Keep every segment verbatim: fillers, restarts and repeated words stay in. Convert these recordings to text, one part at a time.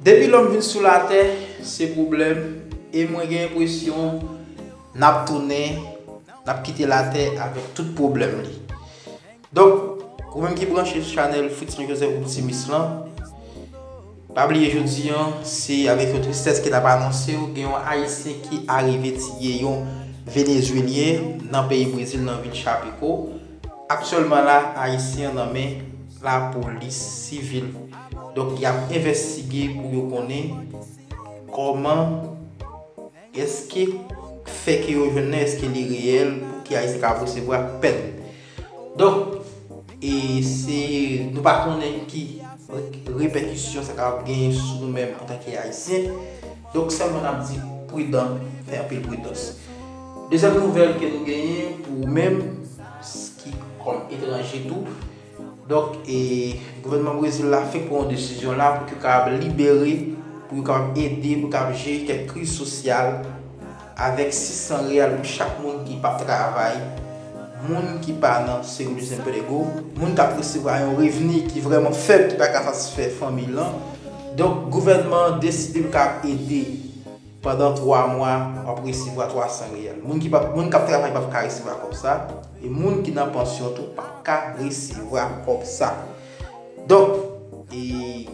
Depi lòm vin sou latè, se pwoblèm, e mwen gen enpresyon n ap tounen, n ap kite latè avèk tout pwoblèm li. Donk, ou menm ki branche sou chanèl Fritz Joseph Optimis lan, pa bliye jodi an, se avèk yon tristès ke n ap anonse w, gen yon Ayisyen ki arive tiye yon Venezwelyen nan peyi Brezil, nan vil Chapecó. Aktyèlman la, Ayisyen an nan men lapolis sivil. Donk, y ap envestige pou yo konnen kòman, èske fè ke yo jwenn nan, èske li reyèl, pou ke Ayisyen kapab resevwa pèn. Donk, e se, nou pa konnen ki repèkisyon sa kapab genyen sou nou menm antanke Ayisyen. Donk, sèlman n ap di pridan, fè anpil pridans. Dezyèm nouvèl ke nou genyen pou ou menm, ki kòm etranje tou. Donk, e, gouvènman Brezil la fèk pran yon desizyon la pou ke yo kapab libere, pou yo kapab ede, pou yo kapab jere kèk kriz sosyal avèk sis san reyal pou chak moun ki p ap travay, moun ki pa nan Seguro Desemprego, moun k ap resevwa yon revni ki vrèman fèb, ki pa ka satisfè fanmi l lan. Donk, gouvènman an deside pou kapab ede. Pandan twa mwa, w ap resevwa twa san reyèl. Moun ki p ap, moun k ap travay p ap ka resevwa kòb sa, e moun ki nan pansyon tou p ap ka resevwa kòb sa. Donk, e,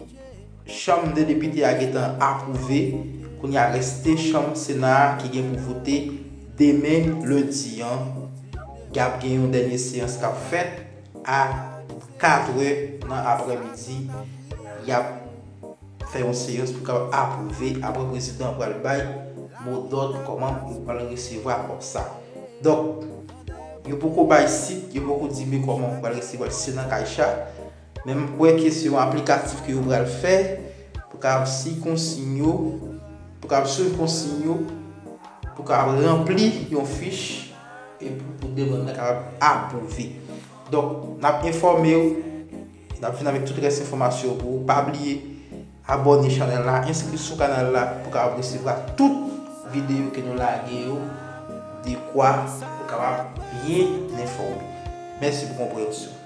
Chanm de Depite a gentan apwouve, kounye a reste chanm Sena a ki gen pou vote demen lendi an. Y ap gen yon dènye seyans k ap fèt a katrè nan aprèmidi. Y ap fè yon seyans pou kapab apwouve, apre prezidan an pral bay modòd kòman yo pral resevwa kòb sa. Donk, yo poko bay sit, yo poko di men kòman ou pral resevwa l, se nan kay cha. Men m kwè ke se yon aplikatif ke yo pral fè pou kapab siy konsiy yo, pou kapab swiv konsiy yo, pou kapab ranpli yon fich e pou, pou demann nan kapab apwouve. Donk, n ap enfòme w, n ap vin avèk tout rès enfòmasyon pou ou. Pa bliye abòne chanèl la, enskri sou kanal la pou kapab resevwa tout videyo ke nou lage yo dekwa pou kapab byen enfòme. Mèsi pou konpreyansyon.